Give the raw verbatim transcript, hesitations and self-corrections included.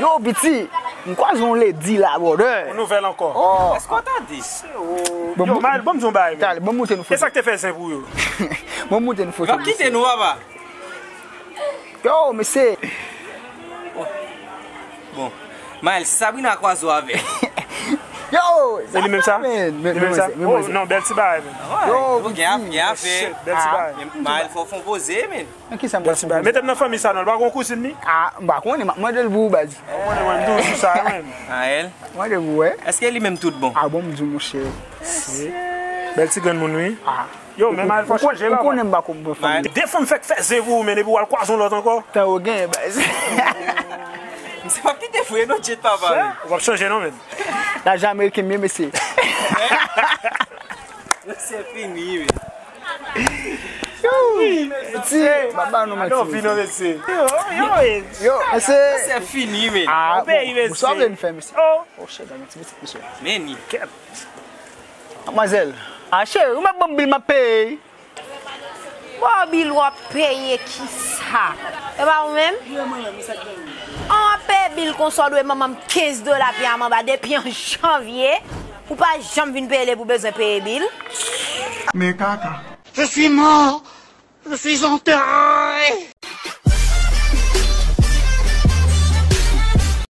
Yo, piti, m kwaze yon lady la, brother. Yon nouvèl ankò. Oh. Èske w tande? Yo, Maël, ban m di yon bagay, men. Talè, ban m montre nou foto. E sa k te fè zen pou yo? Ban m montre nou foto. L ap kite nou, papa. Yo, mesye. Bon. Maël, si Sabrina kwaze w avè l. Yo, se li menm sa? Li menm sa? Oh, non, bèl ti bagay, men. Yo, gen afè, gen afè. Bèl ti bagay. Maël, fò w fè yon poze, men. Nan ki sa m pral fè? Mete m nan fanmi sa non, li pa gon kouzin li? Ah, m pa konnen, m ap mande l pou ou, baz. Ou konnen mwen, m toujou sou sa, wi, men. Maël. Mande pou ou, wè. Èske li menm tout bon? Ah, bon, m di w, monchè. Bèl ti granmoun, wi. Ah. Yo, men Maël, fò chanje la. Ou konnen m pa konn pran fanmi. De fwa m fèk fè zen pou ou, men epi w al kwaze yon lòt ankò. Tan ou gen, baz. M se p ap kite fou, e non, Jet papa, wi. Ou p ap chanje non, men. Lajan ameriken m ye, mesye. Se fini, wi. Ti, baba nou manti. Yo, yo, yo. Se fini, men. Ah, bon, sa w vle n fè, mesye? Oh, shit, manti pitit, mesye. Men ni. Madmwazèl. Ah, cheri, ou mèt ban m bil, m ap peye. Bon, bil w ap peye kisa? E pa ou menm? An w ap peye bil konsa w dwe manman m kenz dola pye a m anba depi an janvye. Ou pa janm vin peye l epi w bezwen peye bil. Men kaka. Je suis mort. Je suis enterré.